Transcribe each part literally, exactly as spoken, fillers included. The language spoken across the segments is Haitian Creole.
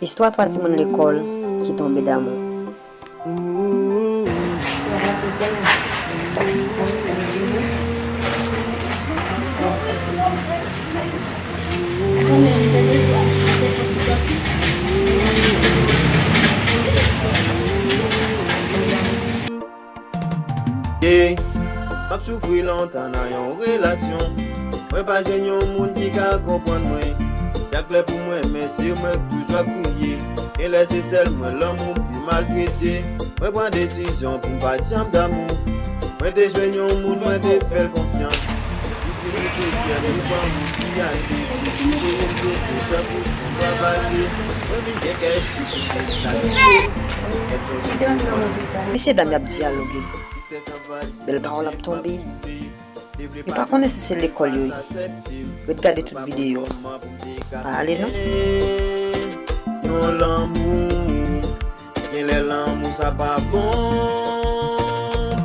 Istwa twa timoun lekòl ki tonbe damou. Yeah. M ap soufri lontan nan yon relasyon. Mwen pa jwenn yon moun ki ka konprann mwen. Chak lè pou mwen, men se mwen k toujou ap kriye. Gen lè se sèl mwen lanmou pi maltrete. Mwen pran desizyon pou m pa t janm damou. Mwen te jwenn yon moun, mwen te fè l konfyans. Li di li te kyè, li pran moun ki ate. Li voye m tonbe tankou sou bwa vale. Mwen vin gen kè di pou te salye. Mesye dam y ap dyaloge. Bèl pawòl ap tonbe. M pa konnen si se lekòl yo ye. Ret gade tout videyo a. Pa ale non. Yon lanmou, genlè lanmou sa pa bon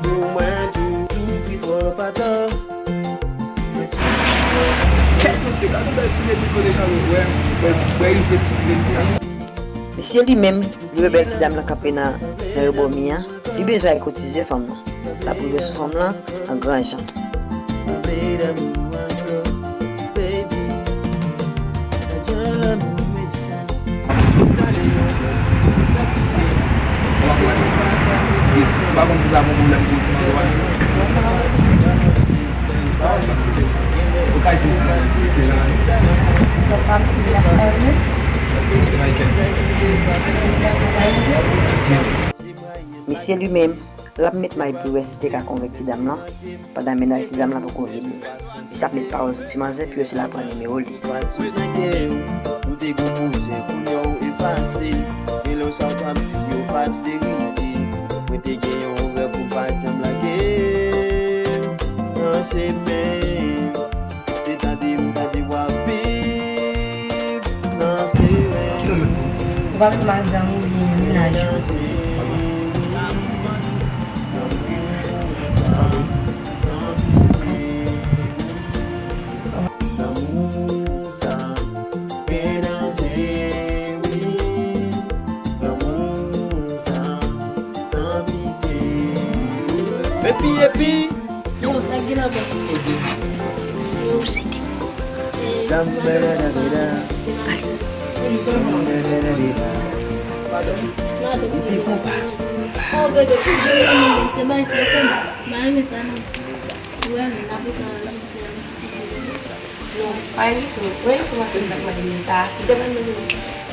pou mwen tou. Ou pi twòp atò. Kèt mesye, gade bèl ti redi kote kanpe, wè, wè, wè, rive sou ti redi sa. Mesye li menm, li wè bèl ti dam lan kanpe nan, nan rebò mi an. Li bezwen al kotize fanm lan. L ap rive sou fanm lan an gran jan. Mesye li menm, l ap met may pou wè si te ka konvenk ti dam lan, pandan mennaj ti dam lan poko vini. Misye ap met pawòl sou ti manzè, pi yo se l ap pran nimewo li. Ou te gon pwojè, kounye a w efase. Gen lè w sa w t ap di yo pa t verite. Mwen te gen yon rèv pou m pa t janm lage nan chemen. Se tande m tande w ap viv nan seren. Ou pa met mal zanmi oubyen mennaj ou. Lanmou sa gen danje, wi. Lanmou sa san pitye. Epi, epi. Yo, sa k gen nan pòs? Yo, se te. Sa m fè la, la, la, la. Madanm. Madanm. Ou te konpa. Oh, bebe, tout jounen, se bay sa, ok? M pa renmen sa, non. Ou renmen, apre sa, Non, pa gen ditou. Yon enfòmasyon m t ap mande nou sa. Li te mande nou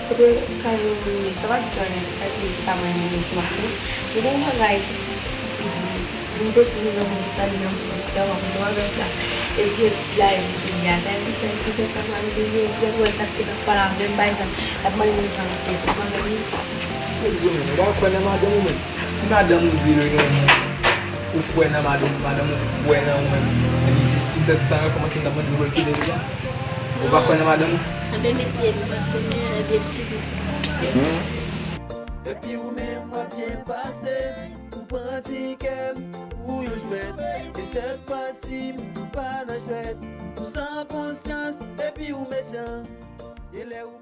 kote kay ou ye. Sa pa di anyen, sa ki pa mande nou enfòmasyon. Se yon bagay ki di, nou te toujou nan moun ki tande nan moun ki tande nan bagay sa. Epi la epi fini a. Sa epi sa epi fè sa mande nou, epi wè l t ap te t ap pale avè m, pa egzanp, l ap mande nou enfòmasyon sou madanm li. Egzanp, ou pa kwè nan madanm ou menm? Si madanm ou di l renmen, ou kwè nan madanm, madanm ou kwè nan ou menm. Epi jis poutèt sa, yo kòmanse nan mande w kile l la. Ou pa kwè nan madanm ou? Anben mesye, nou pa t konnen, epi eskize. Epi ou menm w ap byen pase, ou pran ti kè m pou yon jwèt. E sèt fwa si m pa nan jwèt, ou san konsyans, epi ou mechan. E lè ou